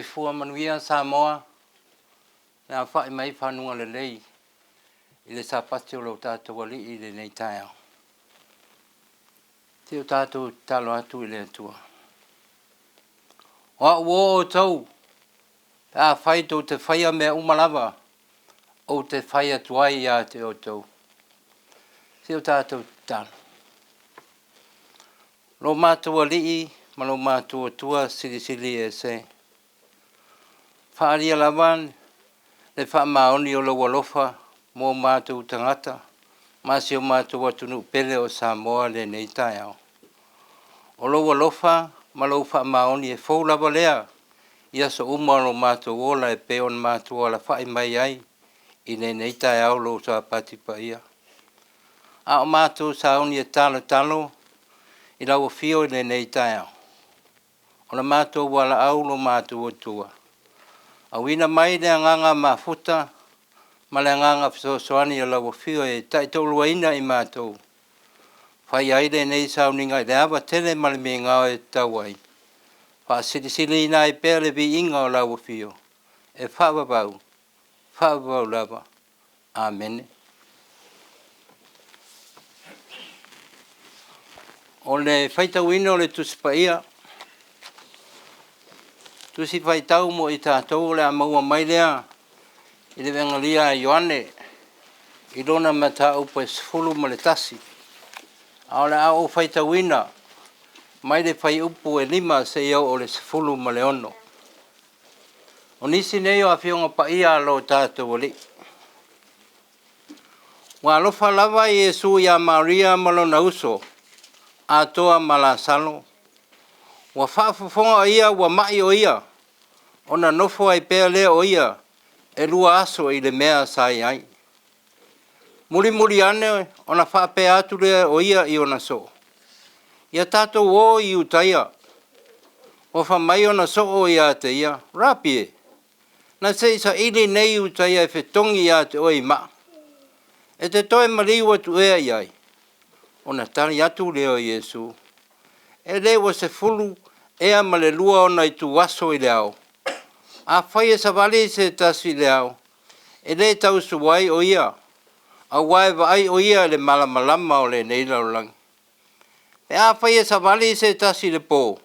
Soifua manuia Samoa, le aofai mai fanuga lelei i le Sapati o lo tatou Alii i lenei taeao. Se i o tatou tatalo atu i le Atua. O au uo o outou, pe afai tou te faia mea uma lava ou te fai atu ai ia te outou. Se i o tatou tatalo. Lo matou Alii ma lo matou Atua Silisili Ese, faaalia lava le faamaoni o lou alofa mo matou tagata ma si o matou atunuu pele o Samoa i lenei taeao. O lou alofa ma lou faamaoni e fou lava lea i aso uma o lo matou ola e pei ona matou alafai mai ai i lenei taeao lou Sapati paia. A o matou sauni e talotalo i lau afio i lenei taeao, o le matou valaau lo matou Atua, auina mai le agaga mafuta ma le agaga fesoasoani o lau afio e taitoaluaina i matou, fai ai lenei sauniga i le ava tele ma le migao e tatau ai, faasilisiliina ai pea le viiga o lau afio e faavavau, faavavau lava. Amene. O le faitauina o le Tusi Paia, Tusi Faitau mo i tatou o le a maua mai lea i le Evegalia a Ioane i lona mataupu e 11. A o le a ou faitauina mai le fuaiupu e 5 seia oo i le 16. O nisi nei o Afioga Paia a lo tatou Alii. Ua alofa lava Iesu ia Maria ma lona uso, atoa ma Lasalo. Ua faafofoga ia ua mai o ia, ona nofo ai pea lea o ia e 2 aso i le mea sa i ai. Mulimuli ane ona faapea atu lea o ia i ona soo, Ia tatou o i Iutaia. Ua fai mai ona soo ia te ia, Rapi e, na se i saili nei Iutaia e fetogi ia te oe i maa, e te toe maliu atu ea i ai? Ona tali atu lea o Iesu, E le ua 12 ea ona ituaso i le ao? Afai e savali se tasi i le ao, e le tausu ai o ia, aua e vaai o ia i le malamalama o lenei lalolagi. Pe afai e savali se tasi i le po,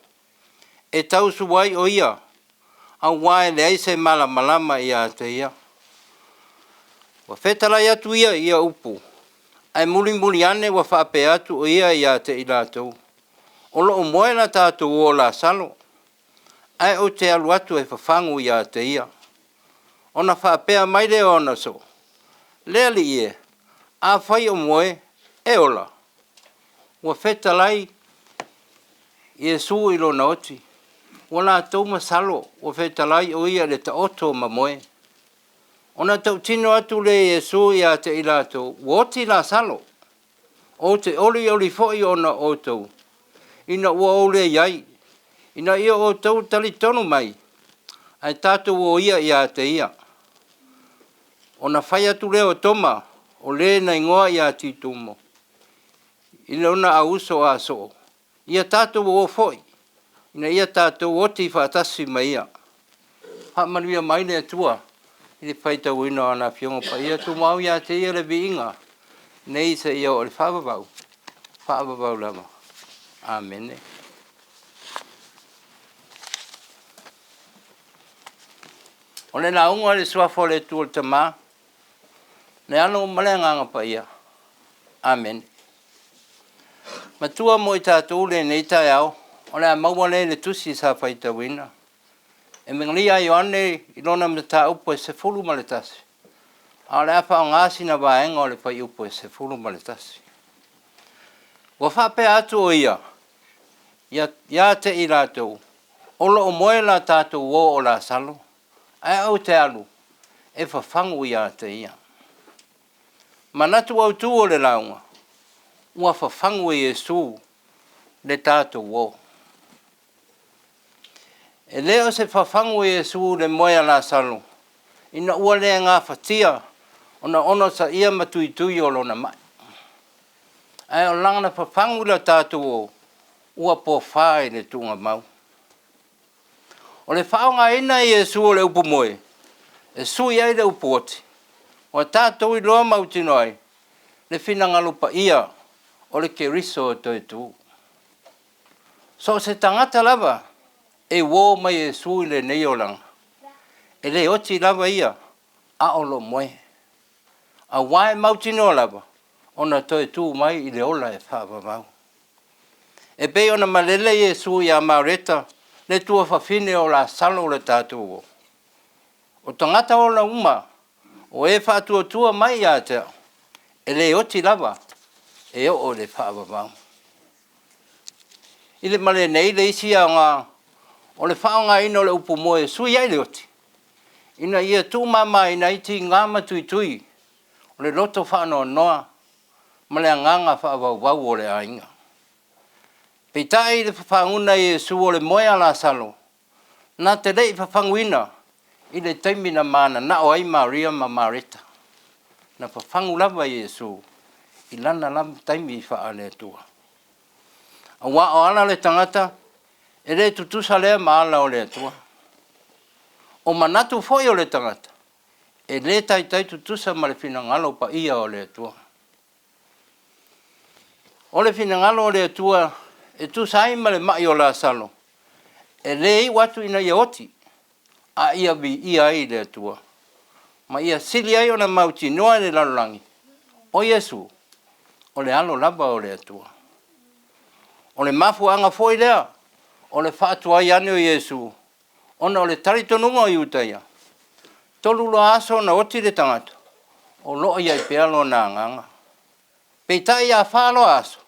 e tausu ai o ia, aua e leai se malamalama ia te ia. Ua fetalai atu ia i ia upu, ae mulimuli ane ua faapea atu o ia ia te i latou, O lo o moe la tatou uo o Lasalo, ae ou te alu atu e fafagu ia te ia. Ona faapea mai lea o ona soo, Le Alii e, afai o moe, e ola. Ua fetalai Iesu i lona oti, ua latou masalo ua fetalai o ia i le taoto ma moe. Ona tautino atu lea o Iesu ia te i latou, ua oti Lasalo. Ou te olioli foi ona o outou, ina ua ou le i ai, ina ia outou talitonu mai, ae tatou o ia ia te ia. Ona fai atu lea o Toma, o le na igoa ia Titumo, i lona auuso a soo, Ia tatou o foi, ina ia tatou oti faatasi ma ia. Faamanuia mai le Atua i le faitauina o ana Afioga Paia, tumau ia te ia le viiga nei seia oo i le faavavau, faavavau lava. Amene. O le lauga i le Suafa o le Atua le Tama, le Alo ma le Agaga Paia. Amene. Matua mo i tatou lenei taeao, o le a maua lea i le tusi sa faitauina. E Emegalia a Ioane i lona mataupu e 11, a o le a faaaoga sina vaega o le fuaiupu e 11. Ua faapea atu o ia ia te i latou, o lo o moe la tatou uo o Lasalo, ae ou te alu e fafagu ia te ia. Manatu autu o le lauga, ua fafagu e Iesu le tatou uo. E le o se fafagu e Iesu le moe a Lasalo, ina ua le gafatia ona onosaia ma tuitui o lona mai. Ae o lana fafagu i le tatou uo, ua pofa i le tuugamau. O le faaaogaina e Iesu o le upu moe e sui ai le upu oti, ua tatou iloa mautinoa ai le finagalo paia o le Keriso e toe tu. So o se tagata lava e uo ma Iesu i lenei olaga, e le oti lava ia a o lo o moe, auā e mautinoa lava ona toe tu mai i le ola e faavavau. E pei ona malele Iesu ia Mareta le tuafafine o Lasalo le tatou uo, O tagata ola uma o e faatuatua mai ia te au, e le oti lava e oo i le faavavau. I le ma lenei le isi aoga o le faaaogaina o le upu moe e sui ai le oti, ina ia tuumamaina ai tiga ma tuitui o le loto faanoanoa ma le agaga faavauvau o le aiga. Peitai i le fafaguina e Iesu o le moe a Lasalo, na te le i fafaguina i le taimi na mananao ai Maria ma Mareta. Na fafagu lava e Iesu i lana lava taimi faale-Atua. Aua o ala o le tagata, e le tutusa lea ma ala o le Atua. O manatu foi o le tagata, e le taitai tutusa ma le finagalo paia o le Atua. O le finagalo o le Atua e tusa ai ma le mai o Lasalo, e le iu atu ina ia oti, a ia viia ai le Atua, ma ia sili ai ona mautinoa e le lalolagi, o Iesu, o le Alo lava o le Atua. O le mafuaaga foi lea o le faatuai ane o Iesu, ona o le talitonuga o Iutaia, 3 loa aso na oti le tagata, o lo o i ai pea lona agaga. Peitai a 4 loa aso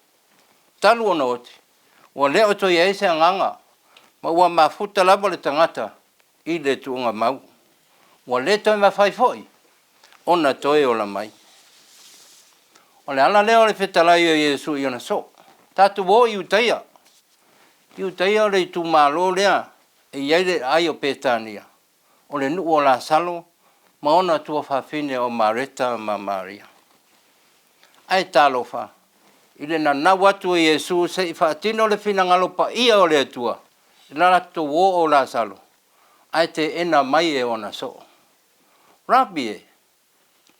talu ona oti, ua le o toe i ai se agaga, ma ua mafuta lava le tagata i le tuugamau, ua le toe mafai foi ona toe ola mai. O le ala lea o le fetalai o Iesu i ona soo, tatou o i Iutaia. Iutaia o le itumalo lea e i ai le aai o Petania, o le nuu o Lasalo ma ona tuafafine o Mareta ma Maria. Ae talofa i le nanau atu o Iesu se i faatino le finagalo paia o le Atua i le latou uo o Lasalo, ae teena mai e ona soo. Rabi e,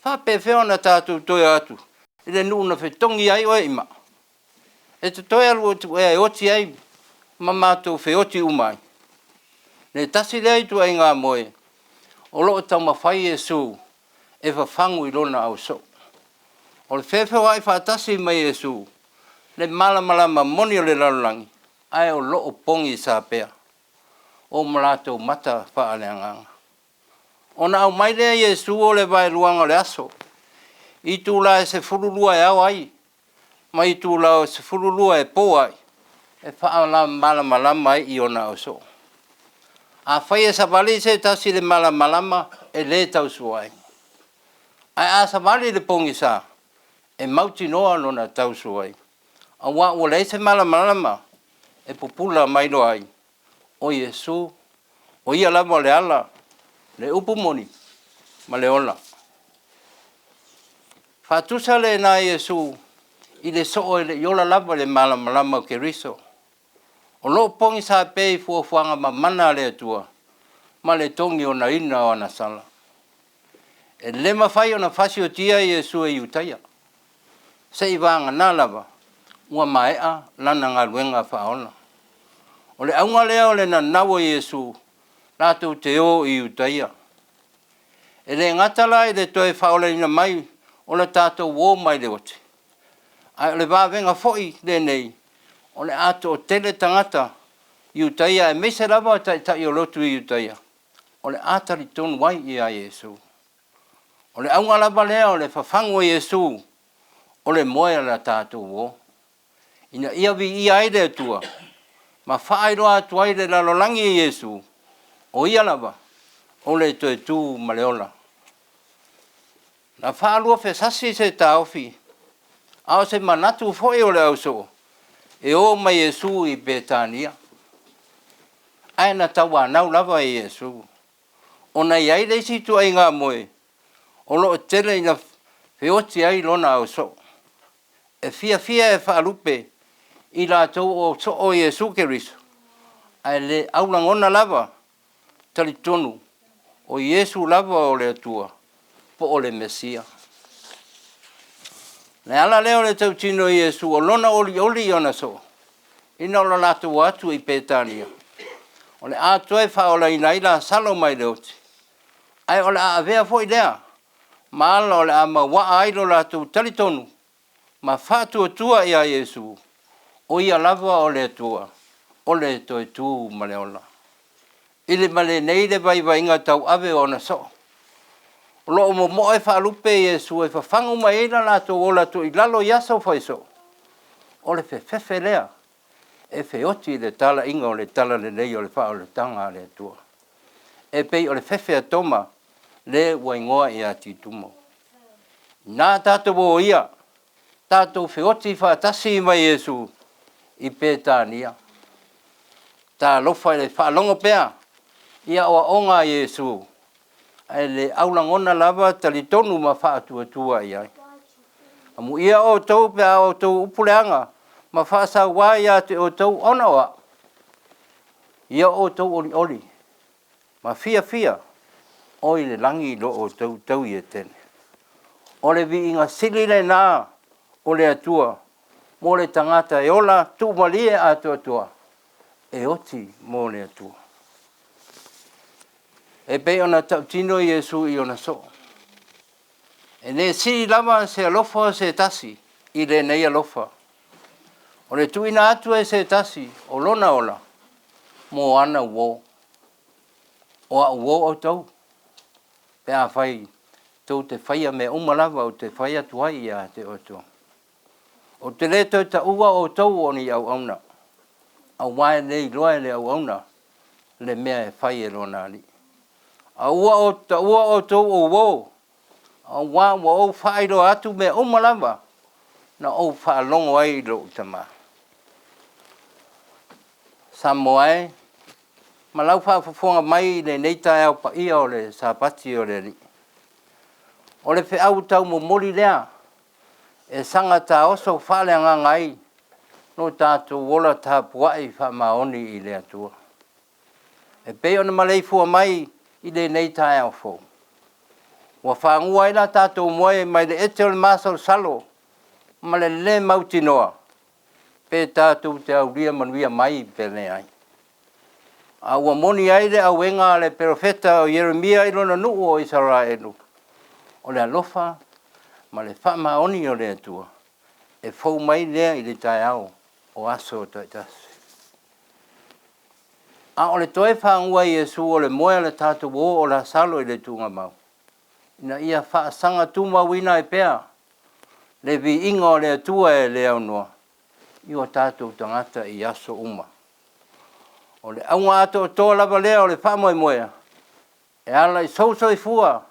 faapefea ona tatou toe o atu i le nuu na fetogi ai oe i maa? E te toe alu atu ea e oti ai ma matou feoti uma ai? Le tasi lea ituaiga moe o lo o taumafai Iesu e fafagu i lona ausoo. O le feofeoai faatasi ma Iesu, le malamalama moni o le lalolagi, ae o lo o pogisa pea o ma latou mata faaleagaga. Ona aumai lea e Iesu o le vaeluaga o le aso, i itula e 12 e ao ai ma itula e 12 e po ai, e faamalamalama ai i ona ausoo. Afai e savali se tasi i le malamalama, e le tau sua ai. Ae a savali i le pogisa, e mautinoa lona tau sua ai, auā ua leai se malamalama e pupula ma iloa ai, o Iesu, o Ia lava o le ala, le upu moni ma le ola. Faatusa lena e Iesu i le soo e le i ola lava i le malamalama o Keriso, o lo o pogisa pea i fuafuaga mamana a le Atua ma le togionaina o ana sala. E le mafai ona fasiotia Iesu e Iutaia, seivagana lava ua maea lana galuega faaola. O le auga lea o le nanau o Iesu latou te o i Iutaia. E le gata la i le toe faaolaina mai o le tatou uo mai le oti, ae o le vavega foi lenei o le a toatele tagata Iutaia aemaise lava Taitai o lotu i Iutaia o le a talitonu ai ia Iesu. O le auga lava lea o le fafagu o Iesu o le moe a le tatou uo, ina ia viia ai le Atua ma faailoa atu ai le lalolagi e Iesu, o Ia lava o le toe tu ma le ola. Na faaluafesasi se taofi, a o se manatu foi o le ausoo e o ma Iesu i Petania, ae na tauanau lava e Iesu, ona e i ai le isi ituaiga moe o lo o tele ina feoti ai lona ausoo, e fiafia e faalupe i latou o soo o Iesu Keriso, ae le aulagona lava. talitonu o Iesu lava o le Atua po o le Mesia. O le ala lea o le tautino o Iesu o lona olioli i ona soo, ina o le latou o atu i Petania, o le a toe faaolaina ai Lasalo mai le oti, ae o le a avea foi lea ma ala o le a mauaa ai lo latou talitonu ma faatuatua iā Iesu, o ia lava o le Atua, o le toe tu ma le ola. I le ma lenei le vaivaiga tauave o ona soo, o lo o momoe faalupe Iesu e fafagu mai ai lo latou ola tuuilalo i aso fai soo, o le fefefe lea e feoti i le talaiga o le talalelei o le faaolataga a le Atua, e pei o le fefe a Toma le ua igoa ia Titumo. Inā tatou o ia, tatou feoti faatasi ma Iesu i Petania. Talofa i le faalogo pea i aoaoga a Iesu, ae le aulagona lava talitonu ma faatuatua i ai. Amuia outou pe a outou upu leaga ma faasauā ia te outou ona o au. Ia outou olioli ma fiafia, o i le lagi lo outou taui e tele. O le viiga sili lena o le Atua mo le tagata e ola tuumalie atoatoa e oti mo le Atua. E pei ona tautino Iesu i ona soo, e le sili lava se alofa o se tasi i lenei alofa, o le tuuina atu e se tasi o lona ola mo ana uo. O au uo outou, pe afai tou te faia mea uma lava ou te fai atu ai ia te outou. Ou te le toe taua outou o ni auauna, aua e le iloa e le auauna le mea e fai e lona alii. A ua ou taua outou o uo, aua ua ou faailoa atu mea uma lava na ou faalogo ai i lou Tama. Samoa e, ma lau faafofoga mai i lenei taeao paia o le Sapati o le Alii, o le feau taumomoli lea e saga taoso faaleagaga ai lo tatou ola tapuai faamaoni i le Atua, e pei ona maleifua mai i lenei taeao fou. Ua fagua ai la tatou moe mai le ete o le masalosalo ma le le mautinoa pe tatou te aulia manuia mai pe leai. A ua moni ai le auega a le perofeta o Ieremia i lona nuu o Isaraelu, o le alofa ma le faamaoni o le Atua e fou mai lea i le taeao o aso taitasi. A o le toe fagua e Iesu o le moe a le tatou uo o Lasalo i le tuugamau, ina ia faasaga tumauina ai pea le viiga o le Atua e le aunoa i o tatou tagata i aso uma. O le auga atoatoa lava lea o le faamoemoe e ala i sou soifua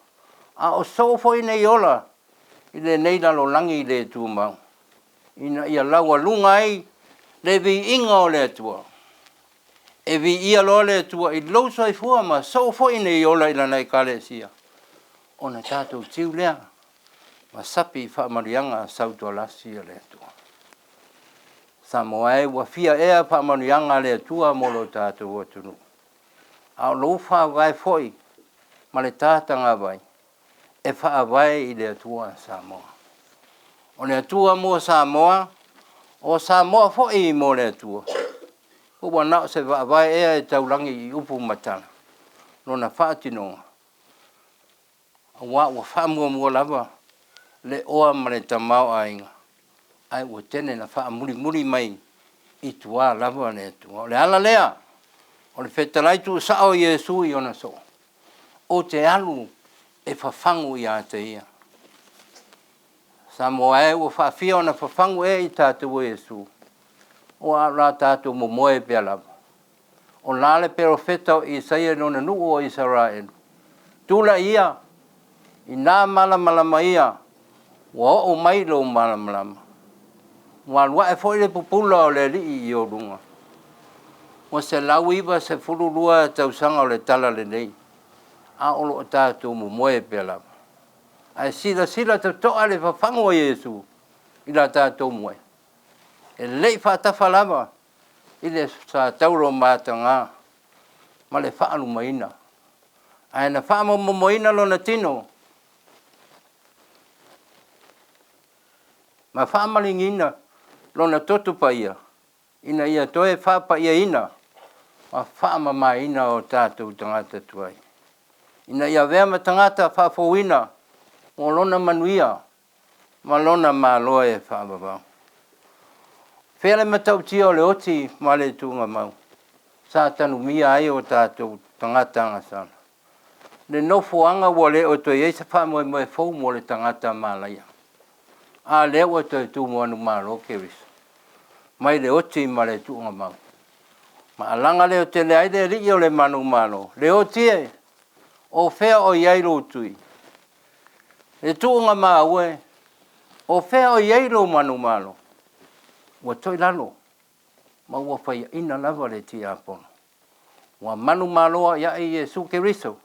a o sou foi nei ola i lenei lalolagi le tumau, ina ia laualuga ai le viiga o le Atua. E viia loa le Atua i lou soifua ma sou foi nei ola i Lana Ekalesia, ona tatou tiu lea ma sapi i faamanuiaga sautualasi a le Atua. Samoa e, ua fia ea faamanuiaga a le Atua mo lo tatou atunuu, a o lou faavae foi ma le ta tagavai, e faavae i le Atua Samoa. O le Atua mo Samoa, o Samoa foi mo le Atua. Po ua na o se vaavae ea e taulagi i upu ma tala lona faatinoga, aua ua faamuamua lava le oa ma le tamaoaiga, ae ua tele ina faamulimuli mai i tua lava le Atua. O le ala lea o le fetalai tuusao o Iesu i ona soo, ou te alu e fafagu ia te ia. Samoa e, ua faafia ona fafagu ea i tatou e Iesu, aua o la tatou momoe pea lava. O la le perofeta o Isaia i lona nuu o Isaraelu, tulai ia, ina malamalama ia, ua oo mai lou malamalama, ua alu ae foi le pupula o le Alii i ou luga. Ua 192 tausaga o le talalelei, a o lo o tatou momoe pea lava. Ae silasila totoa i le fafagu o Iesu i la tatou moe, e le i faatafa lava i le satauro mataga ma le faalumaina. Ae na faamomomoina lona tino ma faamaliniina lona toto paia ina ia toe faapaiaina ma faamamaina o tatou tagata tuai, ina ia avea ma tagata faafouina mo lona manuia ma lona Malo e faavavau. Fea le matautia o le oti ma le tuugamau sa tanumia ai o tatou tagata agasala? Le nofoaga ua le o toe i ai se faamoemoe fou mo le tagata malaia, a lea ua toe tu manumalo Keriso mai le oti ma le tuugamau, ma alaga leotele ai le Alii o le manumalo. Le oti e, o fea o i ai lou tui? Le tuugamau e, o fea o i ai lou manumalo? Ua toilalo ma ua faiaina lava le tiakono. Ua manumalo aiai Iesu Keriso,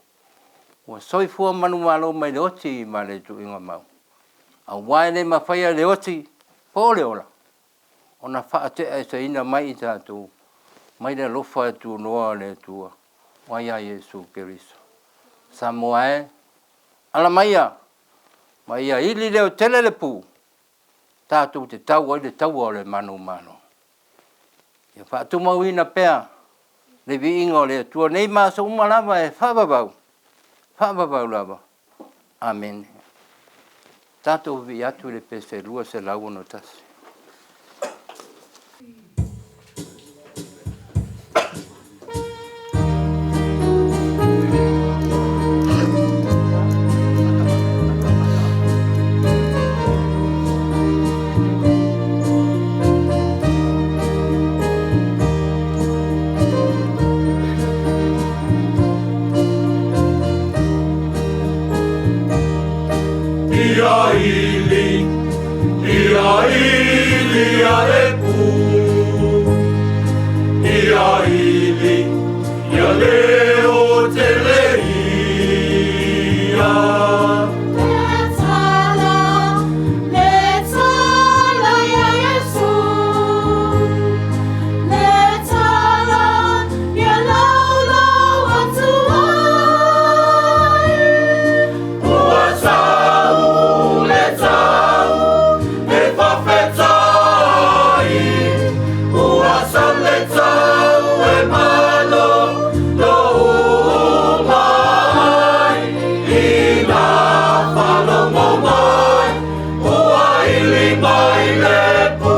ua soifua manumalo mai le oti ma le tuugamau, aua e le mafaia e le oti po o le ola ona faate'aeseina mai i tatou mai le alofa tunoa o le Atua ua ia Iesu Keriso. Samoa e, ala maia ma ia ili leotele le pu, tatou te tau ai le taua o le manumalo. Ia faatumauina pea le viiga o le Atua nei ma aso uma lava e faavavau, faavavau lava. Amene. Tatou vivii atu i le pese 261. Ia ili, ia ili ia le pu, ia ili, ia leo tele ia. Le tala, le tala ia Iesu, le tala ia laulau atu ai. Ua sau le tau e faafetai, ua sau le tau e malolo uma ai. Ina faalogo mai, ua ili mai le pu,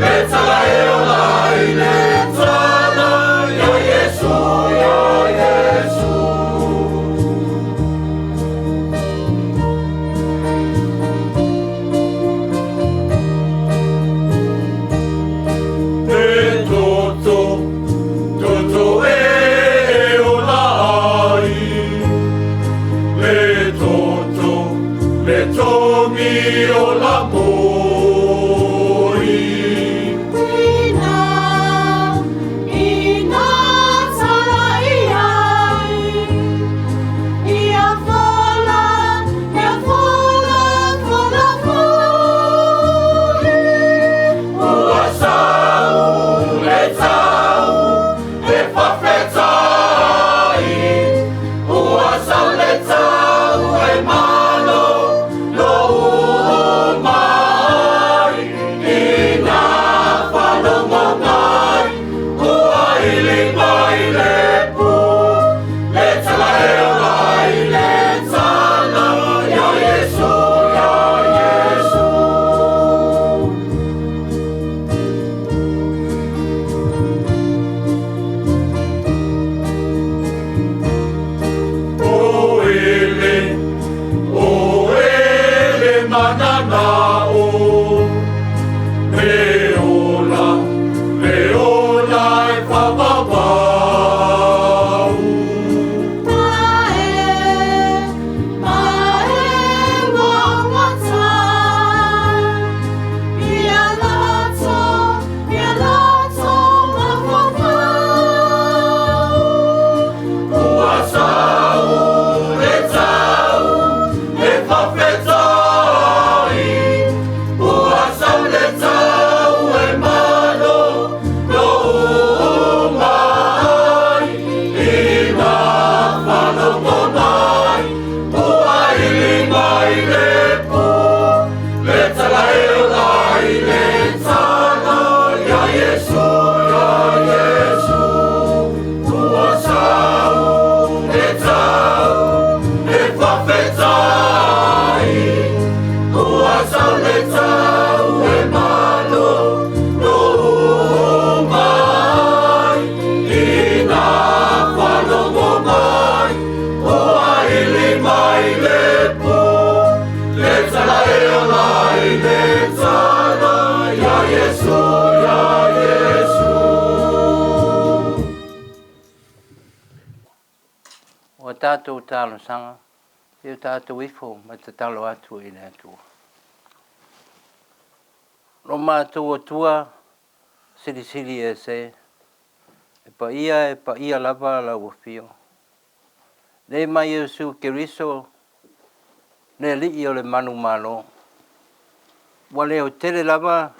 le tala e ola ai, le tala ia Iesu, ia Iesu. Le toto, toto e ola ai, le toto, le togi o la moi. Ina, ina tala i ai, ia fola, ia fola, fola foi. Ua sau le tau e faafetai, ua sau le tau e malolo uma. tatou talosaga, se i o tatou ifo ma tatalo atu i le Atua. Lo matou Atua Silisili Ese, e paia e paia lava lau Afio. Lei mai Iesu Keriso, le Alii o le manumalo. Ua leotele lava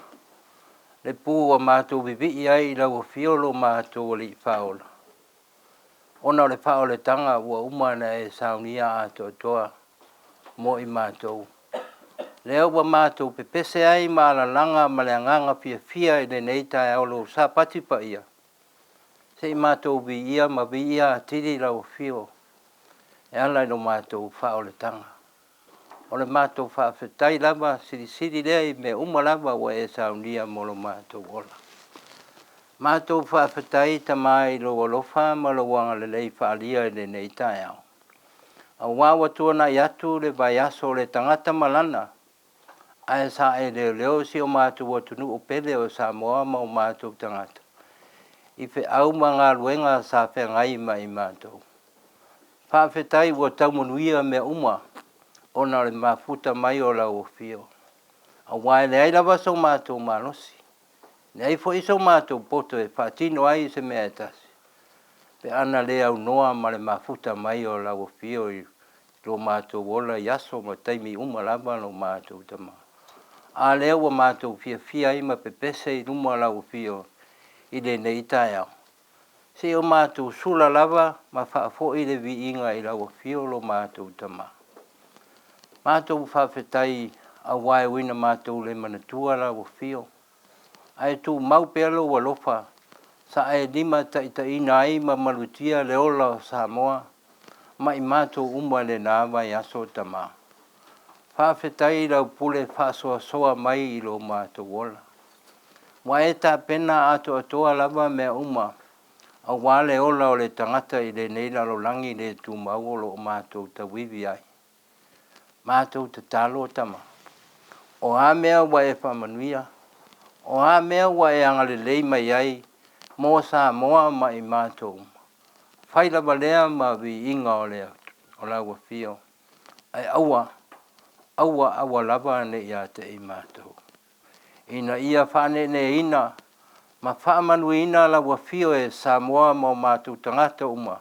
le pu ua matou vivii ai i lau Afio lo matou Alii Faaola, ona o le faaolataga ua uma ona e saunia atoatoa mo i matou. Lea ua matou pepese ai ma alalaga ma le agaga fiafia i lenei taeao lou Sapati paia, se i matou viia ma viia atili lau Afio e ala i lo matou faaolataga. O le matou faafetai lava silisili lea i mea uma lava ua e saunia mo lo matou ola. Matou faafetai Tama i lou alofa ma lou agalelei faaalia i lenei taeao, aua ua tuanai atu le vaiaso o le tagata ma lana, ae sa e leoleo si o matou atunuu pele o Samoa ma o matou tagata i feau ma galuega sa feagai ma i matou. Faafetai ua tau manuia mea uma ona o le mafuta mai o lau Afio, aua e leai lava so matou malosi, leai foi so matou poto e faatino ai se mea e tasi, pe ana le aunoa ma le mafuta mai o lau Afio i lo matou ola i aso ma taimi uma lava lo matou Tama. A lea ua matou fiafia ai ma pepese i luma o lau Afio i lenei taeao, se i o matou sula lava ma faafoi le viiga i lau Afio lo matou Tama. Matou faafetai aua e ui ina matou le manatua lau Afio, ae tumau pea lou alofa sa e limataitaiina ai ma malutia le ola o Samoa ma i matou uma i lena vaiaso Tama. Faafetai i lau pule faasoasoa mai i lo matou ola. Ua e tapena atoatoa lava mea uma aua le ola o le tagata i lenei lalolagi le tumau o lo o matou tauivi ai. Matou tatalo Tama, o a mea ua e faamanuia, o a mea ua e agalelei mai ai mo Samoa ma i matou uma, fai lava lea ma viiga o lau Afio, ae aua, aua aua lava ne i ia te i matou, ina ia faaneeneeina ma faamanuiina lau Afio e Samoa ma o matou tagata uma,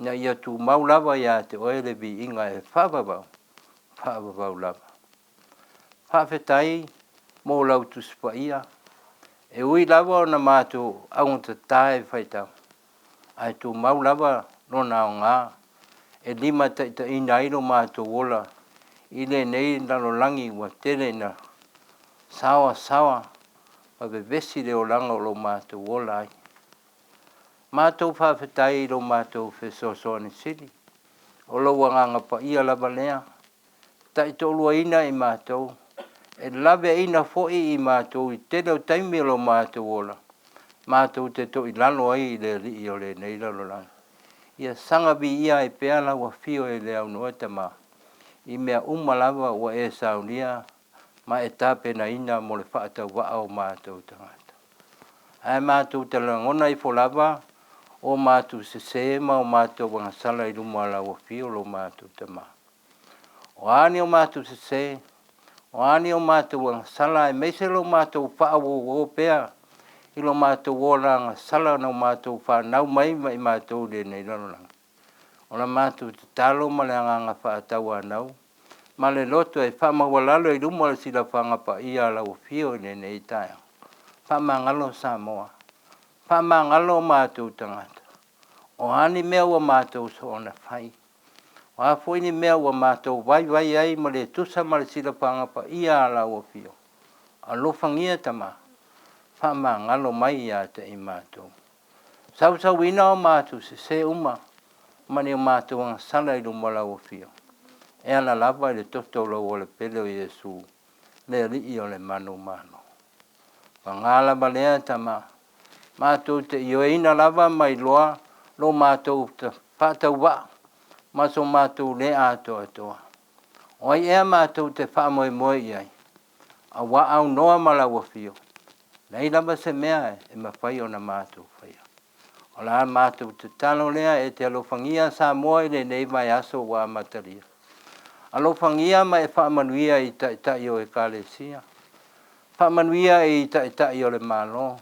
ina ia tumau lava ia te oe le viiga e faavavau, faavavau lava. Faafetai mo lau Tusi Paia, e ui lava ona matou augatata e faitau, ae tumau lava lona aoga e limataitaiina ai lo matou ola i lenei lalolagi ua tele ina saoasaoa ma vevesi le olaga o lo o matou ola ai. Matou faafetai i lo matou fesoasoani sili, o lou Agaga Paia lava lea, taitoaluaina i matou, e laveaiina foi i matou i tele o taimi o lo matou ola, matou te toilalo ai i le Alii o lenei lalolagi. Ia saga viia ai pea lau Afio e le aunoa Tama, i mea uma lava ua e saunia ma e tapenaina mo le faatauvaa o matou tagata. Ae matou te lagona ifo lava o matou sese ma o matou agasala i luma o lau Afio lo matou Tama. O a ni o matou sese, o a ni o matou agasala aemaise lo matou faaouo pea i lo matou ola agasala na o matou fanau mai ma i matou i lenei lalolagi. O la matou tatalo ma le agaga faatauanau ma le loto e faamaualalo i luma o le silafaga paia a lau Afio i lenei taeao. Faamagalo Samoa, faamagalo o matou tagata. O a ni mea ua matou soona fai, o a foi ni mea ua matou vaivai ai ma le tusa ma le silafaga paia a lau Afio, alofagia Tama, faamagalo mai ia te i matou. Sausauina o matou sese uma ma ni o matou agasala i luma o lau Afio, e ala lava i le toto o lou Aualepele o Iesu, le Alii o le manumalo. Paga lava lea Tama, matou te ioeina lava ma iloa lo matou faatauvaa ma so matou le atoatoa. O ai ea matou te faamoemoe i ai, auā aunoa ma lau Afio, leai lava se mea e mafai ona matou faia. O la matou tatalo lea e te alofagia Samoa i lenei vaiaso ua amatalia. Alofagia ma e faamanuia i Taitai o Ekalesia. Faamanuia i Taitai o le Malo.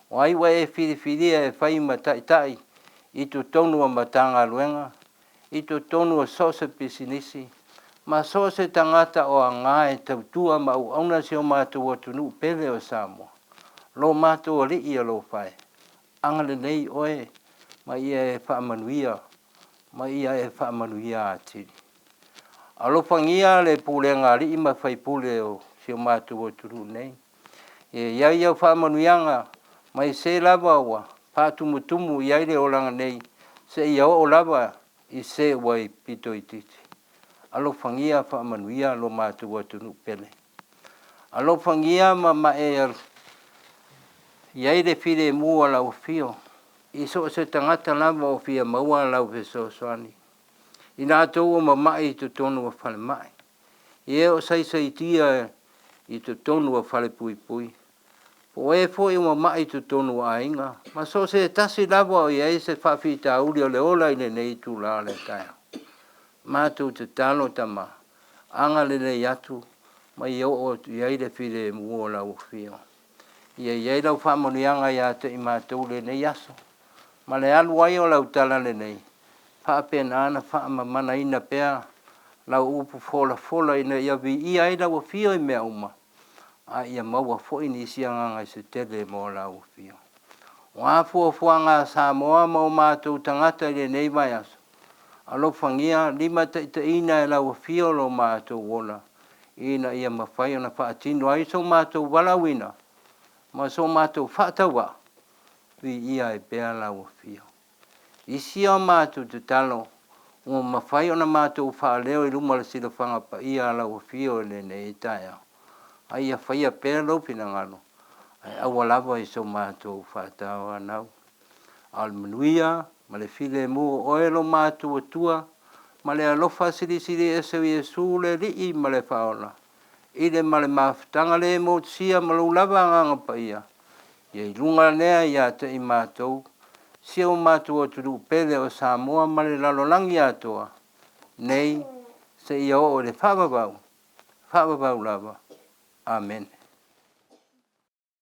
O ai ua e filifilia e fai ma Taitai i totonu o Matagaluega, i totonu o so o se pisinisi, ma so o se tagata o aga e tautua ma auauna si o matou atunuu pele o Samoa. Lo matou Alii alofa e, agalelei oe ma ia e faamanuia, ma ia e faamanuia atili. Alofagia le pulega a alii ma faipule o si o matou atunuu nei, ia i ai au faamanuiaga mai se lava ua faatumutumu i ai le olaga nei, seia oo lava i se ua pito itiiti. Alofagia faamanuia lo matou atunuu pele. Alofagia ma e i ai le filemu o lau Afio i so o se tagata lava o fia maua lau fesoasoani, i latou o mamai i totonu o falemai, e o saisaitia i totonu o falepuipui, po o e foi ua mamai i totonu o aiga, ma so o se tasi lava o i ai se faafitauli o le ola i lenei itula o le taeao. Matou tatalo Tama, agalelei atu ma ia oo atu i ai le filemu o lau Afio. Ia i ai lau faamanuiaga ia te i matou i lenei aso, ma le alu ai o lau talalelei, faapena ona faamamanaina pea lau upu folafola ina ia viia ai lau Afio i mea uma, a ia maua foi nisi agaga se tele mo lau Afio. O a fuafuaga a Samoa ma o matou tagata i lenei vaiaso, alofagia limataitaiina e lau Afio lo matou ola, ina ia mafai ona faatino ai so matou valaauina ma so matou faatauvaa, viia ai pea lau Afio. I si a matou tatalo ua mafai ona matou faaleo i luma o le silafaga paia a lau Afio i lenei taeao, a ia faia pea lou finagalo, ae aua lava i so matou faatauanau. A o le manuia ma le filemu o oe lo matou Atua ma le alofa silisili ese o Iesu le Alii ma le Faaola, i le ma le mafutaga le motusia ma lou lava Agaga Paia, ia i luga lea ia te i matou, si o matou atunuu pele o Samoa ma le lalolagi atoa, nei seia oo i le faavavau, faavavau lava. Amene.